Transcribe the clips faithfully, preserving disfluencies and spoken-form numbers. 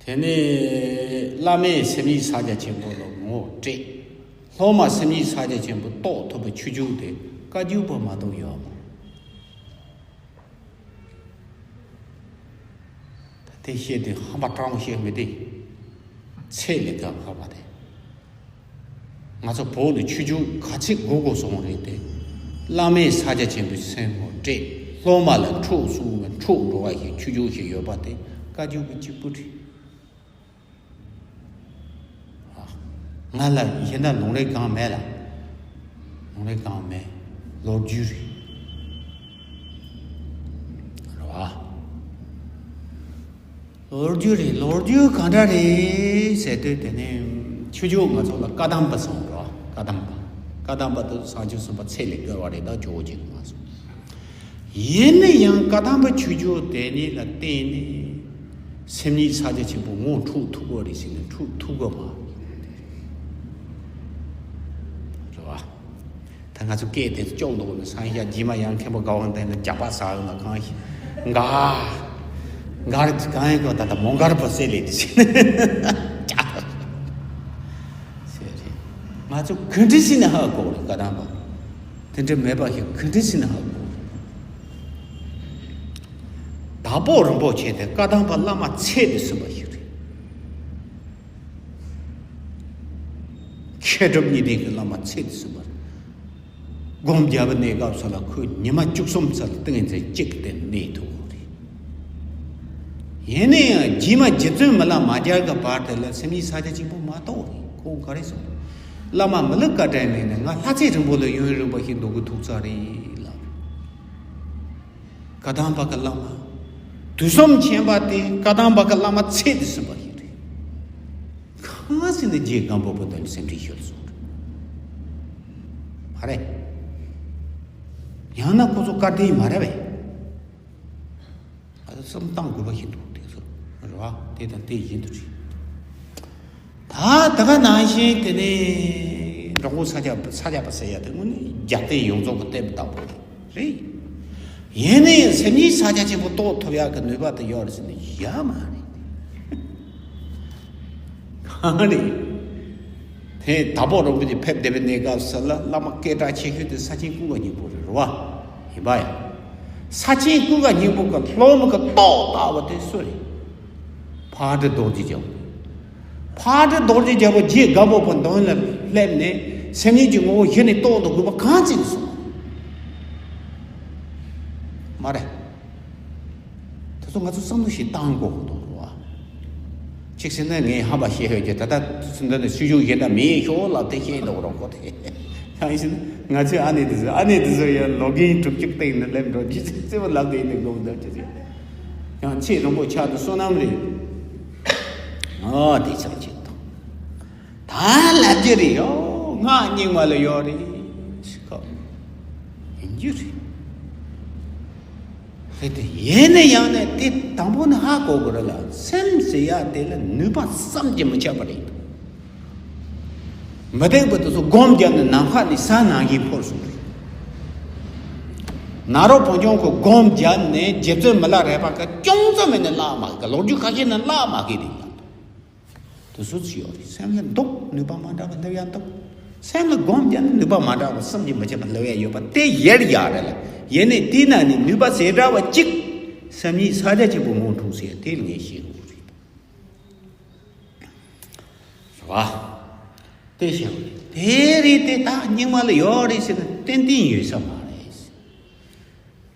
དེ་ནས་བླ་མས་སེམས་ཉིད་ཕྱག་རྒྱ་ཆེན་པོ་ལ་ངོ་སྤྲད། སློབ་མ་སེམས་ཉིད་ཕྱག་རྒྱ་ཆེན་པོ་རྟོགས་ཐུབ་པའི་ཆོས་བརྒྱུད་དེ་བཀའ་བརྒྱུད་པ་མ་གཏོགས་ཡོད་མ་རེད། ད་དེ་བཤད་དུས་ཧམ་པ་སྤྲང་པོ་བཤད་མི་བདེ། ཚད་ལས་བརྒལ་ཧམ་པ་རེད། ང་ཚོ་བོད་ནས་ཆོས་བརྒྱུད་ག་ཚད་དགོས་དགོས་སོང་རེད་དེ། བླ་མས་ཕྱག་རྒྱ་ཆེན་པོའི་སེམས་ངོ་སྤྲད། སློབ་མ་ལ་འཁྲུག་གསུངས་པའི་འཁྲུག་འགྲོ་བ་ཞིག་ཆོས་བརྒྱུད་ཞིག་ཡོད་པ་དེ་བཀའ་བརྒྱུད་ཀྱི་གཅིག་པུ་རེད། ང་ལ་གཞན་དག་ལུང་རིགས་གང་མེད་ལ། ལུང་རིགས་གང་མེད། ལོ་རྒྱུས་རེད། རེད་བ། ལོ་རྒྱུས་རེད། ལོ་རྒྱུས་གང་འདྲ་རེད་ཟེར་དུས་དེ་ནས་ཆོས་བརྒྱུད་ང་ཚོ་ལ་བཀའ་གདམས་པ་གསུངས་རོགས། བཀའ་གདམས་པ། བཀའ་གདམས་པ་དེ་བྱང་ཆུབ་སེམས་དཔའ་ཚད་ལས་བརྒལ་བ་རེད། ད་ཇོ་བོ་རྗེ་གི་མ་གསུངས། ཡིན་ན་ཡང་བཀའ་གདམས་པ་ཆོས་བརྒྱུད་དེ་ཉིད་ལ་བརྟེན་ནས་སེམས་ཉིད་ཕྱག་རྒྱ་ཆེན་པོ་ངོ་འཕྲོད་ཐུབ་ཀྱི་རེད་ཟེར་ནས་འཕྲོད་ཐུབ་ཀྱི་མ་རེད་བ། ད་ང་ཚོ་སྐད་དེ་སྐྱོག་འདུག་ནི་སང་ཡ་རྗེས་མ་ཡང་མཁན་པོ་དགའ་དབང་ལྡན་ན་རྒྱག་པ་ཟ་ཡོང་ན་གང་ཞིག་འགའ་འགའ་རེ་གང་ཡིན་གོ། ད་ལྟ་མོང་སྒར་པོ་སེ་ལེ་དེ་ཟེར་ནས་ཀྱག་ཟེར་རེད། ང་ཚོ་ག་འདྲ་ཟེར་ནས་ཧ་གོ་རེད། བཀའ་གདམས་པ་དེ་འདྲ་མེད་པ་ཞིག་ག་འདྲ་ཟེར་ནས་ཧ་གོ་རེད། དྭགས་པོ་རིན་པོ་ཆེ་དེ་བཀའ་གདམས་པ་བླ་མ་ཚད་དུ་ཟིན་པ་ཞིག་རེད། མཁས་གྲུབ་གཉིས་ལྡན་གྱི་བླ་མ་ཚད་དུ་ཟིན་པ་རེད། སྒོམ་རྒྱབ་པའི་གནས་སྐབས་སུ་ལ་ཁོས་ཉི་མ་བཅུ་གསུམ་ཙམ་ལ་ཏིང་ངེ་འཛིན་གཅིག་གི་སྟེང་གནས་ཐུབ་ཀྱི་རེད། ཡིན་ན་ཡང་རྗེས་མ་རྗེ་བཙུན་མི་ལ་མ་སྦྱར་གྱི་བར་དེ་ལ་སེམས་ཉིད་ཕྱག་རྒྱ་ཆེན་པོ་མ་གཏོགས་རེད། ཁོང་ག་རེ་གསུངས། བླ་མ་མི་ལ་བཀའ་དྲིན་མེད་ན་ང་ལྷ་རྩེ་རིན་པོ་ལ་ཡུན་རིང་པོ་ཞིག་འདུག་གི་ཐུག་ཚར་རེད་ལ། བཀའ་གདམས་པ་གི་བླ་མ། དུས་གསུམ་མཁྱེན་པ་དེ་བཀའ་གདམས་པ་གི་བླ་མ་ཚད་དུ་ཟིན་པ་ཞིག་རེད། གང་ཟེར་ན་རྗེ་སྒམ་པོ་པོ་དོན་སེམས་ཁྲལ་ཤོར་སོང་། མ་རེད། ཡང་ན་ཁོ་ཚོ་བཀའ་དྲིན་མ་རེད་པས། ཨ་ཚོ་བསམ་བཏང་དགོས་པ་ཞིག་འདུག་དེ་ཚོ་རེད་བ། དེ་དང་དེ་བཞིན་དུ་རེད། ད་ད་ག་ནང་བཞིན་དེ་ནས་འགྲོ་མགོན་ས་སྐྱ་ས་སྐྱ་པ་ཟེར་ཡ་དེ་དངོས་གནས་རྒྱལ་བསྟན་ཡོངས་རྫོགས་ཀྱི་གཏེར་བདག་པོ་རེད། ཡིན་ནའི་སེམས་ཉིད་ཕྱག་རྒྱ་ཆེན་པོ་རྟོགས་ཐུབ་ཡག་གི་ནུས་པ་དེ་ཡོད་རེད་ཟེར་ནས་ཡོད་མ་རེད། གང་རེད། དེ་དྭགས་པོ་རིན་པོ་ཆེ་ཕེབས་བསྡད་པའི་གནས་སྐབས་སུ་ལ་བླ་མ་སྐད་གྲགས་ཆེ་ཤོས་དེ་ས་ཆེན་ཀུན་དགའ་སྙིང་པོ་རེད་རེད་བ། ཡིན་པ་ཡ། ས་ཆེན་ཀུན་དགའ་སྙིང་པོ་གི་སློབ་མ་གི་རྟོགས་ལྟ་བུ་དེ་སུ་རེད། ཕག་གྲུ་རྡོ་རྗེ་རྒྱལ་པོ། ཕག་གྲུ་རྡོ་རྗེ་རྒྱལ་པོ་རྗེ་སྒམ་པོ་པོ་མདུན་ལ་སླེབས་ནས་སེམས་ཉིད་ཀྱི་ངོ་བོ་གཞི་ནས་རྟོགས་འདུག་དགོས་པ་གང་ཅི་ནས་སོང་། མ་རེད། དེ་ཚོ་ང་ཚོ་བསམ་བློ་ཞིག་བཏང་དགོས་ཀྱི་འདུག་རེད་བ། གཅིག་ཟེར་ན་ངས་ཧམ་པ་བཤད་ཡོད་ཀྱི་ད་ལྟ་ཚུན་ད་ནས་སྲིད་གཞུང་གཞན་དག་མི་ཡིན་ཤོག་ལབ་དེ་བཤད་འདུག་རོགས་ཁོ་དེ། ཡང་ཡིན་ན་ང་ཚོའི་ཨ་ནེ་དེ་ཚོ་ཨ་ནེ་དེ་ཚོ་ཡང་ལོ་རྒན་དྲུག་ཅུ་སྟེང་ནས་སླེབས་འགྲོ་རྒྱུ་ཅིག་རྩེ་བ་ལབ་དེ་ཡིན་ནས་དགོངས་དག་ཅི་ཟེར། ཡང་ཆེས་རིང་པོ་ཆགས་འདུག་བསོད་ནམས་རེད། ཨོ་དེ་ཆགས་ཆེད་དང་། ད་ལབ་རྒྱུ་རེད་ཡོ། ང་རྙིང་མ་ལ་ཡོད་རེད་ཤི་ཁ། ཡིན་རྒྱུ་རེད། ཧེ་དེ་ཡིན་ན་ཡང་ནས་དེ་དང་པོ་ནས་ཧ་གོ་དགོས་རེད་ལ། སེམས་ཟེར་ཡ་དེ་ལ་ནུས་པ་བསམ་གྱིས་མི་ཁྱབ་པ་རེད། མི་རྟག་པ་དེ་ཚོ་སྒོམ་བརྒྱབ་ནས་ནམ་མཁའ་ནས་ས་ནང་བཞིན་འཕུར་སོང་རེད། ནཱ་རོ་བོན་ཆུང་ཁོ་སྒོམ་བརྒྱབ་ནས་རྗེ་བཙུན་མི་ལ་རས་པ་ག་ཅུང་ཙམ་མེད་ནས་བརླག་མ་གི། ལོ་རྒྱུས་ཁ་ཤས་ནས་བརླག་མ་གི་རེད་ལ། དེ་སུ་ཚོ་ཡོད་རེད། སེམས་ལ་འདུག་ནུས་པ་མ་འདྲ་བ་སླེབས་ཡ་འདུག་སེམས་ལ་སྒོམ་བརྒྱབ་ནས་ནུས་པ་མ་འདྲ་བ་བསམ་གྱིས་མི་ཁྱབ་པ་སླེབས་ཡ་ཡོད་པ་དེ་ཡལ་ཡ་རེད་ལ། ཡིན་ནའི་དེའི་ནང་ནས་ནུས་པ་ཟད་འདྲ་བ་གཅིག་སེམས་ཉིད་ཕྱག་རྒྱ་ཆེན་པོ་ངོ་འཕྲོད་ཟེར་ཡ་དེ་ལ་ངས་ཤེས་དགོས་རེད། རེད་བ། དེ་ཤེས་དགོས་རེད། དེ་རེད་དེ་ད་རྙིང་མ་ལ་ཡོད་རེད་ཟེར་ན་ཏན་ཏན་ཡོད་ས་མ་རེད།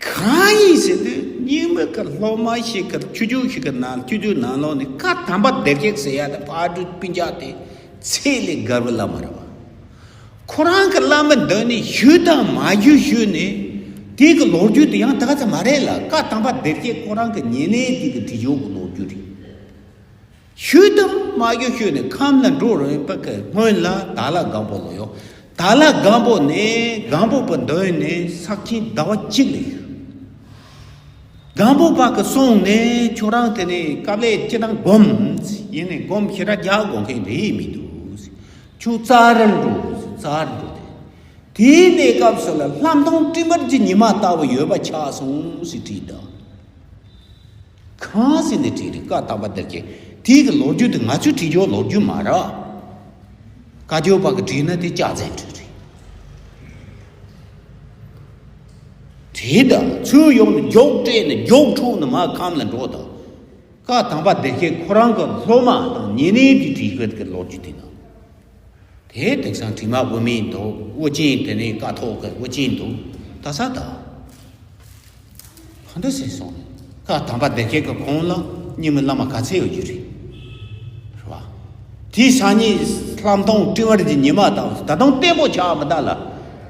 གང་ཡིན་ཟེར་དུས་རྙིང་མ་གི་སློབ་མ་ཞིག་གི་ཆོས་བརྒྱུད་ཞིག་གི་ནང་ཆོས་བརྒྱུད་ནང་ལོགས་ནས་བཀའ་དམ་པ་བདེ་བྱེད་ཟེར་ཡ་དེ་ཕག་གྲུ་སྤུན་ཀྱག་དེ་ཚད་ལས་བརྒལ་བའི་བླ་མ་རེད་བ། ཁོ་རང་གི་བླ་མ་འདི་ནས་ཞུས་དང་མ་ཞུས་ཞུས་ནས་དེ་གི་ལོ་རྒྱུས་དེ་ཡང་ད་ག་ཚོད་མ་རེད་ལ། བཀའ་དམ་པ་བདེ་བྱེད་ཁོ་རང་གི་ཉེ་གནས་དེ་གི་དེ་ཇོ་གི་ལོ་རྒྱུས་རེད། ཞུས་དང་མ་ཞུས་ཞུས་ནས་ཁམས་ལ་འགྲོ་རན་པ་གི་སྔོན་ལ་དྭགས་ལྷ་སྒམ་པོ་ལ་ཡོད། དྭགས་ལྷ་སྒམ་པོ་ནས་སྒམ་པོ་པའི་མདུན་ནས་ས་ཆེན་ཟླ་བ་གཅིག་ལ་ཡོད། སྒམ་པོ་པ་གི་གསུང་ནས་ཁྱོད་རང་དེ་ནས་དཀའ་ལས་ཅི་ཐང་སྒོམ། ཡིན་ནས་སྒོམ་ཞེ་དྲག་རྒྱག་དགོས་མཁན་རེད་མི་འདུག་ཁྱོད་རྩ་རུ་འགྲོ། རྩ་རུ་འགྲོ་དེ། དེའི་གནས་སྐབས་སུ་ལ་ལྷམ་མཐོང་སྤྲིན་པར་གྱི་ཉི་མ་ལྟ་བུ་ཡོད་པ་ཆགས་སོང་ཟེར་བྲིས་འདུག་གང་ཟེར་ནས་བྲིས་རེད། བཀའ་དམ་པ་བདེ་བྱེད་ དེའི་གི་ལོ་རྒྱུས་དེ་ང་ཚོས་བྲིས་རྒྱུ་ལོ་རྒྱུས་མ་རེད། བཀའ་བརྒྱུད་པ་གི་བྲིས་ན་དེ་སྐྱག་རྫུན་བྲིས་རེད། བྲིས་དང་ཚུར་ཡོང་ནས་མགྱོགས་སྤྲད་ནས་མགྱོགས་འཁྲུག་ནས་མར་ཁམས་ལ་འགྲོ་དང་། བཀའ་དམ་པ་བདེ་མཁས་ཁོ་རང་གི་སློབ་མ་དང་ཉེ་གནས་ཀྱིས་བྲིས་ཡོད་གི་ལོ་རྒྱུས་དེ་ན། དེ་དེང་སང་དྲི་མ་དབུ་མེད་འདུག་དབུ་ཅན་དེ་ནས་ཀཿཐོག་གི་དབུ་ཅན་འདུག་ད་ས་ད། ག་འདྲ་ཟེར་སོང་། བཀའ་དམ་པ་བདེ་མཁས་ཀྱི་གོང་ལ་རྙིང་མའི་བླ་མ་ག་ཚད་ཡོད་རྒྱུ་རེད། རེད་བ། དེའི་སང་ཉིན་ལྷམ་མཐོང་སྤྲིན་བར་གྱི་ཉི་མ་དང་ད་དུང་བརྟན་པོ་ཆགས་མི་འདུག་ལ།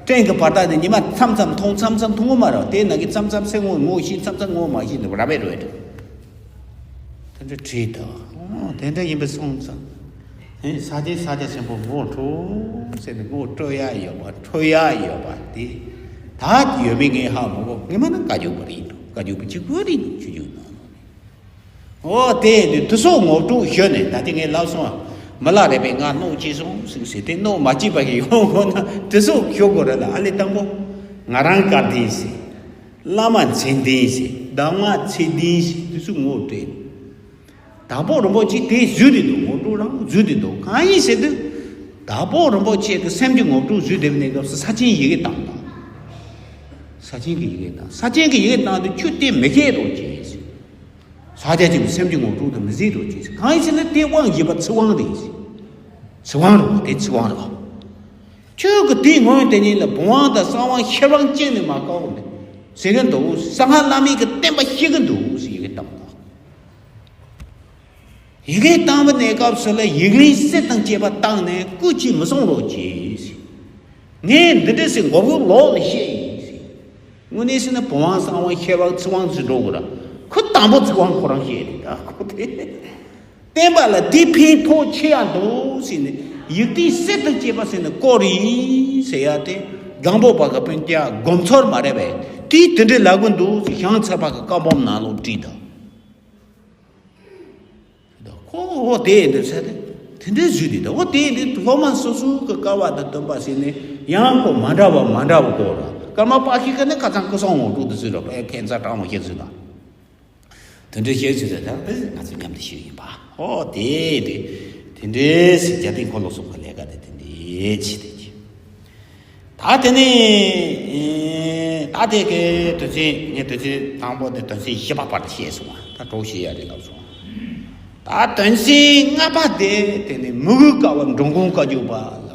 སྤྲིན་གྱི་བར་ཐག་ནས་ཉི་མ་མཚམས་མཚམས་མཐོང་མཚམས་མཚམས་མཐོང་གི་མ་རེད་དེ་ན་གི་མཚམས་མཚམས་སེམས་ངོ་ངོ་ཤེས་མཚམས་མཚམས་ངོ་མ་ཤེས་འདུག་ར་བས་རོལ་དེ་འདྲ་བྲིས་དང་། དེ་འདྲ་ཡིན་པ་སོང་ཙང་། ཨེ་ས་སྐྱའི་ས་སྐྱ་ཆེན་པོ་ངོ་སྤྲོད་ཟེར་ནས་ངོ་སྤྲོད་ཡ་ཡོད་པ་འཕྲོད་ཡ་ཡོད་པ་དེ། ད་ཡོད་མེད་ངས་ཧ་མ་གོ་ངས་མ་ན་བཀའ་བརྒྱུད་པ་རེད་འདུག་བཀའ་བརྒྱུད་པ་གཅིག་པུ་རེད་འདུག་ཆུ་བརྒྱུད་ནང་ལ། ཨོ་དེ་དུས་དུ་སོགས་ངོ་སྤྲོད་ཞུས་ནས་ད་དེ་ངས་ལབ་སོང་། མི་ལ་རས་པས་ང་གནོད་སྐྱེལ་སོང་ཟིག་ཟེར་དེ་གནོད་མ་སྐྱེལ་པ་ཞིག་ཡོང་དགོས་ན་དུ་སོགས་ཞུ་དགོས་རེད་ལ་ཨ་ལེ་དང་པོ། ང་རང་བཀའ་བདེན་ཟེར། བླ་མ་མཚན་ལྡན་ཟེར། གདམས་ངག་ཚད་ལྡན་ཟེར་དུ་སོགས་ངོ་སྤྲད། དྭགས་པོ་རིན་པོ་ཆེ་དེ་བཟོས་ཏེ་འདུག་ངོ་སྤྲོད་རང་བཟོས་ཏེ་འདུག་གང་ཡིན་ཟེར་དུས། དྭགས་པོ་རིན་པོ་ཆེ་གི་སེམས་ཀྱི་ངོ་སྤྲོད་བཟོས་བསྡད་པའི་གནས་སྐབས་སུ་ས་ཆེན་ཡི་གེ་བཏང་དང་། ས་ཆེན་གྱི་ཡི་གེ་བཏང་ས་ཆེན་གྱི་ཡི་གེ་བཏང་དུས་ཁྱོད་དེ་མི་ཤེས་རོགས་གྱིས། ས་ཆ་གཅིག་གི་སེམས་ཀྱི་ངོ་སྤྲོད་དུ་མི་བཟོས་རོགས་གྱིས་གང་ཡིན་ཟེར་ན་དེ་དབང་བཞི་པ་ཚིག་དབང་རེད། ཚིག་དབང་རོགས་དེ་ཚིག་དབང་རོགས། ཁྱོད་ཀྱི་དེའི་ངོས་དེ་ཉིད་ལ་བུམ་དབང་དང་གསང་དབང་ཤེར་དབང་བཅས་ནས་མ་བཀག་འོང་ནས་ཟེར་གི་འདུག་གསང་སྔགས་བླ་མེད་ཀྱི་བསྟན་པ་བཤིག་གི་འདུག་ཟེར་ཡི་གེ་བཏང་དང་། ཡི་གེ་བཏང་བའི་གནས་སྐབས་སུ་ལ་ཡིག་རིགས་གསེར་དང་བཅས་པ་བཏང་ནས་སྐུ་ཅིག་མི་གསུང་རོགས་གྱིས། ངས་འདི་འདྲ་ཟེར་མགོ་བོའི་ལོག་ལ་བཤད་ཡིན་ཟེར། དངོས་གནས་ཟེར་ན་བུམ་དབང་གསང་དབང་ཤེར་དབང་ཚིག་དབང་ཟེར་འགྲོ་དགོས་ར། ཁོ་དང་པོ་ཚིག་དབང་ཁོ་རང་བཤད་རེད་ད་ཁོ་དེ། བསྟན་པ་ལ་དེ་ཕན་ཐོགས་ཆེ་ཡ་འདུག་ཟེར་ནས་ཡིག་རིགས་གསེར་དང་བཅས་པ་ཟེར་ནས་བཀོད་རེད་ཟེར་ཡ་དེ། སྒང་པོ་པ་གི་སྤུན་ཀྱག་སྒོམ་ཚོར་མ་རེད་པས་དེས་དེ་འདྲའི་ལབ་གི་འདུག་ཟེར་ཞང་ཚ་པ་གི་བཀའ་འབུམ་ནང་ལོགས་བྲིས་དང་། ཁོ་འོ་དེ་འདི་ཟེར་ཏེ། དེ་འདྲའི་བཟོས་ཏེ་འདི་འོ་དེ་འདི་སློབ་མ་སོ་སོ་གི་སྐལ་བ་དང་བསྟུན་པ་ཟེར་ནས་ཡང་ཁོ་མ་འདྲ་བ་མ་འདྲ་བ་གོ་ར་ཀརྨ་པ་ཤི་ཀ་ནི་ཁ་ཚང་སྐུ་སྲུང་ངོ་སྤྲོད་དུ་བཟོས་ར་པའི་ཁན་ཚ་དྲང་མོ་ཞིག་བཟོས་དང་། དེ་འདྲའི་ཞེས་བཟོས་ཏེ་ད་དེ་ང་ཚོ་མཉམ་དུ་ཞུས་ཡིན་པ། འོ་དེ་དེ་དེ་འདྲའི་ཟེར་རྒྱ་དེ་ཁོ་ལོ་སོགས་ཀྱི་ལས་ཀ་དེ་དེ་འདྲའི་ཆེ་དེ་ཆེ། ད་དེ་ནས་ད་དེ་གའི་དོན་ཚན་ངས་དོན་ཚན་དང་པོ་དེ་དོན་ཚན་བཞི་པ་བར་དུ་བཤད་སོང་བ་ད་གྲོགས་བཤད་ཡ་རེད་ལབ་སོང་། ད་དོན་ཚན་ལྔ་པ་དེ་དེ་ནས་མི་དགོས་དཀའ་བ་འགྲོ་མགོན་བཀའ་བརྒྱུད་པ་ལ།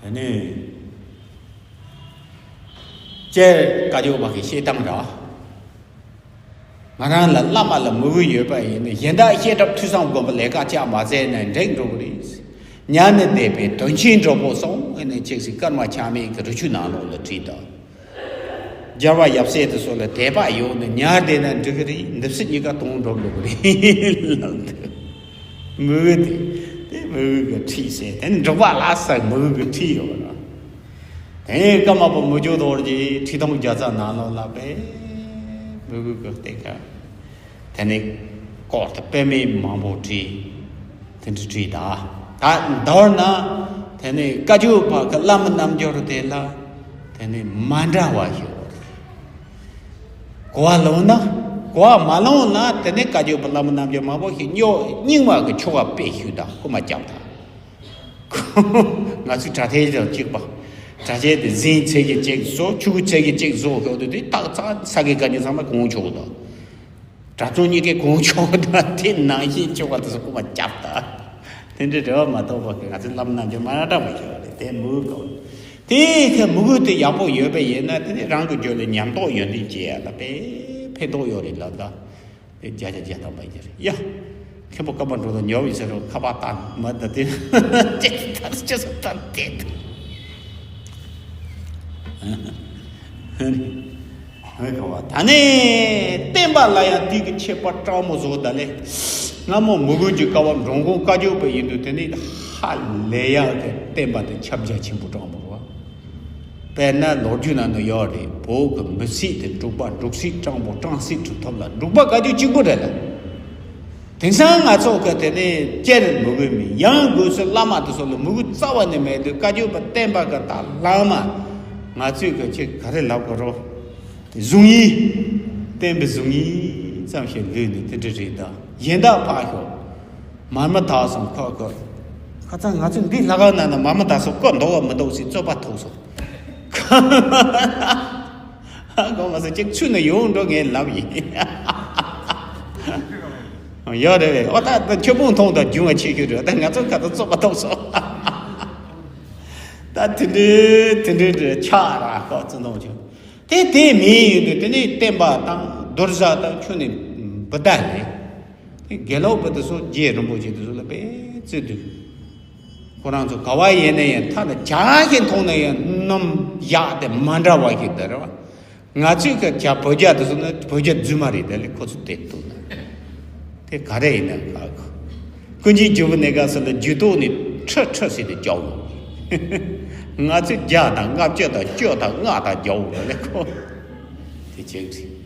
དེ་ནས་སྤྱིར་བཀའ་བརྒྱུད་པ་གི་བཤད་སྟངས་ར། ང་རང་ལ་བླ་མ་ལ་མོས་གུས་ཡོད་པ་ཡིན་ན་གཞན་དག་བཤད་གྲབས་ཐོས་བསམ་སྒོམ་པ་ལས་ཀ་ཅག་མ་བཙལ་ན་འགྲིག་འགྲོ་གི་རེད། ཉར་ནས་བསྡད་པའི་དོན་ཆེན་གྲོགས་པོ་སོང་ཨེ་ནས་ཅིག་སི་སྐར་མ་ཆགས་མེད་ཀྱི་རི་ཆུ་ནང་ལོགས་ལ་བྲིས་དང་། རྒྱལ་བ་ཡབ་སྲས་དེ་ཚོ་ལ་དད་པ་ཡོད་ན་ཉར་བསྡད་ན་འགྲིག་གི་རེད་འདི་སྲིད་གཉིས་ཀ་དོང་འགྲོ་འགྲོ་གི་རེད་ལབ་འདུག་མོས་གུས་དེ་དེ་མོས་གུས་ཀྱི་ཁྲིད་ཟེར་དེ་ནི་འབྲོག་པ་ལ་ཟེར་མོས་གུས་ཀྱི་ཁྲིད་ཡོད་ར། དེ་ཀརྨ་པ་མི་བསྐྱོད་རྡོ་རྗེ་ཁྲི་སྟོང་བརྒྱ་རྩ་ནང་ལོགས་ལ་པས་མོས་གུས་ཀྱི་སྟེང་ཁ་དེ་ནི་སྐོར་དུ་དཔེ་མེད་མང་པོ་བྲིས་དེ་འདྲ་བྲིས་ད། ད་མདོར་ན་དེ་ནི་བཀའ་བརྒྱུད་པ་གི་བླ་མ་རྣལ་འབྱོར་དེ་ལ་དེ་ནི་མ་འདྲ་བ་ཞིག་ཡོད། གོ་བ་ལོན་ན་གོ་བ་མ་ལོན་ན་དེ་ནི་བཀའ་བརྒྱུད་པ་བླ་མ་རྣལ་འབྱོར་མང་པོ་ཞིག་རྙོག་རྙིང་བ་གི་ཆོ་ག་སྤེལ་ཞུས་ད་རྐུ་མ་བརྒྱབ་ད། ང་ཚོའི་གྲྭ་ཐལ་དང་གཅིག་པ། གྲྭ་ཆས་དེ་འཛིན་ཚད་ཀྱི་གཅིག་བཟོ་ཆུ་ཚད་ཀྱི་གཅིག་བཟོ་ཤོག་དུས་དེ་ཏག་ཚ་ས་དགེ་བཀའ་རྙིང་ཚང་མ་གོང་ཆོག་དང་། གྲྭ་ཚང་གཉིས་ཀའི་གོང་ཆོག་དང་དེ་ནང་བཞིན་ཆོག་པ་དེ་ཚོ་རྐུ་མ་བརྒྱབ་ད། དེ་འདྲའི་རེ་བ་མ་གཏོགས་པ་ང་ཚོའི་བླ་མ་རྣལ་འབྱོར་མ་འདྲ་བ་ཞིག་རེད་དེ་མོས་གུས་དེ་ཁ་མོས་གུས་དེ་ཡག་པོ་ཡོད་པ་ཡིན་ན་དེ་ནི་རང་གི་རྒྱུད་ལ་ཉམས་རྟོགས་ཡོན་ཏན་སྐྱེ་ཡ་ལ་དཔེ་ཕན་ཐོགས་ཡོད་རེད་ལབ་ད། དེ་བརྒྱ་ཆ་བརྒྱ་ཐམ་པ་ཡིན་ཡ། མཁན་པོ་ཀརྨ་འགྲོ་དང་ཉོ་བའི་ཟེར་རོ་ཁ་པར་བཏང་མ་ད་དེ་ཅེས་ཐར་ཅེས་སུ་ཐར་དེ་དུ། ཧེ་ཁ་བ་ད་ནས་བསྟན་པ་ལ་ཡང་དེ་གི་ཁྱད་པར་སྤྲང་མོ་བཟོ་ད་ལེ། སྔ་མོ་མི་དགོན་གྱི་ཀ་བ་འགྲོ་མགོན་བཀའ་བརྒྱུད་པ་ཡིན་དུས་དེ་ནས་ཧ་ལས་ཡག་གི་བསྟན་པ་དེ་ཁྱབ་རྒྱ་ཆེན་པོ་སྤྲང་མོ་རེད་བ། དཔེར་ན་ལོ་རྒྱུས་ནང་དུ་ཡོད་རེད། བོད་ཀྱི་མི་སྲིད་དེ་འབྲུག་པ། འབྲུག་སྲིད་སྤྲང་པོ། སྤྲང་སྲིད་གྲུབ་ཐོབ་ལ་འབྲུག་པ་བཀའ་བརྒྱུད་གཅིག་པུ་རེད་ལ། དེང་སང་ང་ཚོ་གི་དེ་ནས་བཅར་མི་དགོས་མིན་ཡང་དགོས་སུ་བླ་མ་དེ་ཚོ་ལ་མི་དགོས་རྩ་བ་ནས་མེད་དུས་བཀའ་བརྒྱུད་པ་བསྟན་པ་གི་ད་བླ་མ་ང་ཚོས་གི་ཆེ་ག་རེ་ལབ་དགོས་རོ། དེ་གཟུངས་ཡིག་བསྟན་པའི་གཟུངས་ཡིག་ཙམ་ཞིག་ལུས་ནས་དེ་འདྲ་རེད་ད། གཞན་དག་ཕར་ཞོག་མར་མེ་དག་སོང་ཁོ་ཁོ། ཁ་སང་ང་ཚོ་འདི་ལྷ་ཁང་ནང་ན་མར་མེ་དག་སོང་ཁོ་འདུག་བ་མི་འདུག་ཟེར་རྩོད་པ་ཐུག་སོང་། ཁོ་མ་ཟེར་གཅིག་ཚུད་ནས་ཡོང་འགྲོ་ངས་ལབ་ཡིན། ཡོད་རེད་བས། ཨོ་ད་ད་ཁྱོད་ཕུང་ཐོང་དང་རྒྱུན་བ་ཆེ་ཤོས་རེད། ད་ང་ཚོ་ཁ་ད་རྩོད་པ་ཐུག་སོང་། ད་དེ་འདྲའི་དེ་འདྲའི་འདྲ་ཆགས་ར་ཁོ་བརྩི་མཐོང་ཆུང་། དེ་དེ་མིན་ཡིན་དུས་དེ་ནས་བསྟན་པ་དང་རྡོར་བཟའ་དང་ཁྱོད་ནས་བུ་ད་ལས། དེ་དགེ་ལོག་པ་དེ་ཚོ་རྗེ་རིན་པོ་ཆེ་དེ་ཚོ་ལ་དཔེ་བརྩི་དུས། ཁོ་རང་ཚོ་ག་བ་ཡིན་ན་ཡང་ཐ་ན་ཇ་ཞིག་འཐུང་ན་ཡང་སྣུམ་བཞག་སྟེ་མ་འདྲ་བ་ཞིག་འདི་རེད་བ། ང་ཚོས་ཀྱི་ཇ་བོད་ཇ་དེ་ཚོ་ནི་བོད་ཇ་རྫུན་མ་རེད། དེ་ལས་ཁོ་ཚོ་དེ་འཐུང་ན་དེ་ག་རེ་ཡིན་ན་ག་གི། ཀུན་མཁྱེན་རྒྱལ་པོ་གནས་སྐབས་སུ་ལ་རྒྱུ་ཐོག་ནས་ཁྲི་ཁྲི་ཟེར་ཏེ་རྒྱག་འོང་། ང་ཚོས་བརྒྱ་དང་ལྔ་བཅུ་དང་བཅུ་དང་ལྔ་དང་རྒྱག་འོང་ལ་ཁོ། དེ་ཅིག་རེད།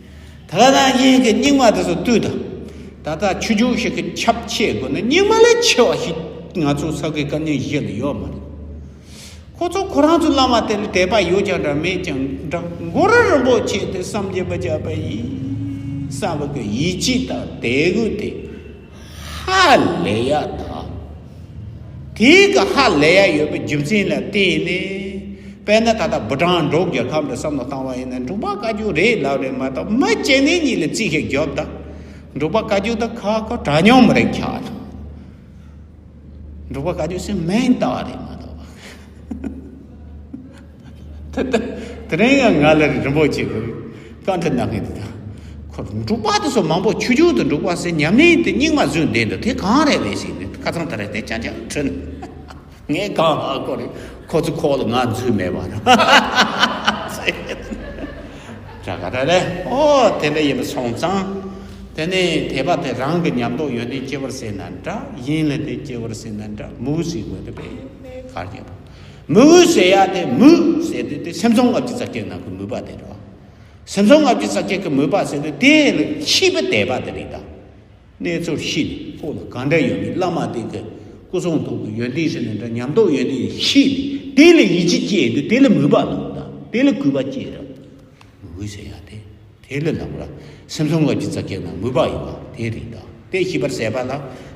ད་ལྟ་ཡིན་གྱི་རྙིང་མ་དེ་ཚོ་ལྟོས་དང་། ད་ལྟ་ཆོས་བརྒྱུད་ཞིག་གི་ཁྱབ་ཆེ་དགོས་ན་རྙིང་མ་ལས་ཆེ་བ་ཞིག་ང་ཚོ་ས་དགེ་བཀའ་རྙིང་བཞི་ལ་ཡོད་མ་རེད། ཁོ་ཚོ་ཁོ་རང་ཚོ་བླ་མ་དེ་ལ་དད་པ་ཡོད་ཀྱང་འདྲ་མེད་ཀྱང་འདྲ། གུ་རུ་རིན་པོ་ཆེ་དེ་བསམ་གྱིས་མི་ཁྱབ་པ་ཡིན་བསམ་པ་གི་ཡིད་ཆེས་དང་དད་གུས་དེ་ཧ་ལས་ཡ་དང་། དེའི་གི་ཧ་ལས་ཡ་ཡོད་པའི་རྒྱུ་མཚན་ལ་བརྟེན་ནས། དཔེར་ན་ད་ལྟ་བུ་ཊང་འབྲུག་རྒྱལ་ཁབ་འདི་བསམ་བློ་བཏང་བ་ཡིན་ན་འབྲུག་པ་བཀའ་བརྒྱུད་རེད་ལབ་རེད་མ་གཏོགས་མི་སྐྱེ་གནས་གཉིས་ལ་རྩིས་ཤིག་རྒྱོབ་ད། འབྲུག་པ་བཀའ་བརྒྱུད་ད་ཁ་ཁོ་དྲ་སྙོམས་རེད་ཁྱག་ལ། འབྲུག་པ་བཀའ་བརྒྱུད་ཟེར་མིང་བཏགས་རེད་མ་གཏོགས། དེ་དེ་དེ་རིང་ཡང་ང་ལ་རིན་པོ་ཆེ་གི་བཀའ་འདྲི་གནང་མཁན་དེ་དང་། ཁོ་འབྲུག་པ་དེ་ཚོ་མང་པོ་ཆོས་བརྒྱུད་དུ་འབྲུག་པ་ཟེར་ཉམས་ལེན་དེ་རྙིང་མ་བཟོས་བསྡད་འདུག་དེ་གང་རེད་རེད་ཟེར་ནས་ཁ་ཚང་དེ་རེད་དེ་ཅང་ཅང་དྲན། ངས་གང་ཧ་གོ་རེད། ཁོ་ཚོ་ཁོག་ལ་ང་འཛུལ་མེད་པ་ར། ད་ག་རེ་རེད། ཨོ་དེ་འདྲ་ཡིན་པ་སོང་ཙང་། དེ་ནས་དད་པ་དེ་རང་གི་ཉམས་རྟོགས་ཡོན་ཏན་སྐྱེ་བར་ཟེར་ན་འདྲ། གཞན་ལ་དེ་སྐྱེ་བར་ཟེར་ན་འདྲ། མོས་ཟེར་དགོས་དེ་དཔེ་གར་སྐྱེ་བ། མོས་ཟེར་ཡ་དེ་མོས་ཟེར་དེ་དེ་སེམས་བཟང་ལྔ་བཅུ་རྩ་བརྒྱད་ནང་གི་མོས་པ་དེ་རེད་བ། སེམས་བཟང་ལྔ་བཅུ་རྩ་བརྒྱད་ཀྱི་མོས་པ་ཟེར་དེ་དེ་ལ་ཤེས་པ་དད་པ་དེ་རེད་ད། གནས་ཚུལ་ཤེས་ནས་ཁོ་ལ་གང་འདྲ་ཡོད་མེད་བླ་མ་དེ་གི་སྐུ་གསུང་ཐུགས་ཀྱི་ཡོན་ཏན་ཟེར་ནས་འདྲ་ཉམས་རྟོགས་ཡོན་ཏན་ཤེས་ནས་དེ་ལ་ཡིད་ཆེས་སྐྱེས་དུས་དེ་ལ་མོས་པ་ལོག་དང་དེ་ལ་གུས་པ་སྐྱེས་ར། མོས་ཟེར་ཡ་དེ་དེ་ལ་ལབ་ར། སེམས་བཟང་ལྔ་བཅུ་རྩ་བརྒྱད་ན་མོས་པ་ཡོད་པ་དེ་རེད་ད། དེ་ཤེས་པར་ཟད་པ་ལ་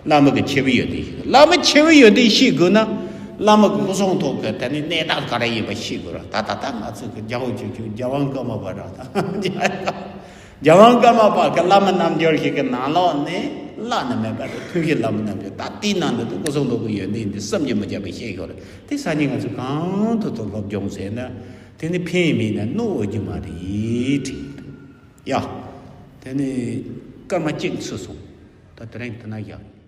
བླ་མ་གི་ཆེ་བའི་ཡོན་ཏན་ཤེས་དགོས། བླ་མ་ཆེ་བའི་ཡོན་ཏན་ཤེས་དགོས་ན་བླ་མ་གི་སྐུ་གསུང་ཐུགས་ཀྱི་དེ་ནི་གནས་སྟངས་ག་རེ་ཡིན་པ་ཤེས་དགོས་ར། ད་ད་ད་ང་ཚོ་གི་རྒྱལ་བ་ཆོས་སྐྱོང་རྒྱལ་དབང་ཀརྨ་པ་ར་ད། རྒྱལ་དབང་ཀརྨ་པ་གི་བླ་མ་རྣལ་འབྱོར་ཞིག་གི་ནང་ལོགས་ནས་བླ་ན་མེད་པ་དང་ཐུན་བཞིའི་བླ་མ་རྣལ་འབྱོར་ད་ལྟའི་ནང་དུ་སྐུ་གསུང་ཐུགས་ཀྱི་ཡོན་ཏན་འདི་བསམ་གྱིས་མི་ཁྱབ་པའི་ཤེས་ཤོར་དེ་སང་ཉིན་ང་ཚོས་གང་ཐུབ་ཐུབ་སློབ་སྦྱོང་བྱས་ན་དེ་ནི་ཕན་མེད་ན་གནོད་འོས་རྒྱུ་མ་རེད་དྲན་འདུག་ཡ། དེ་ནི་སྐར་མ་གཅིག་ཚུད་སོང་། ད་དེ་རིང་དེ་ན་བཞག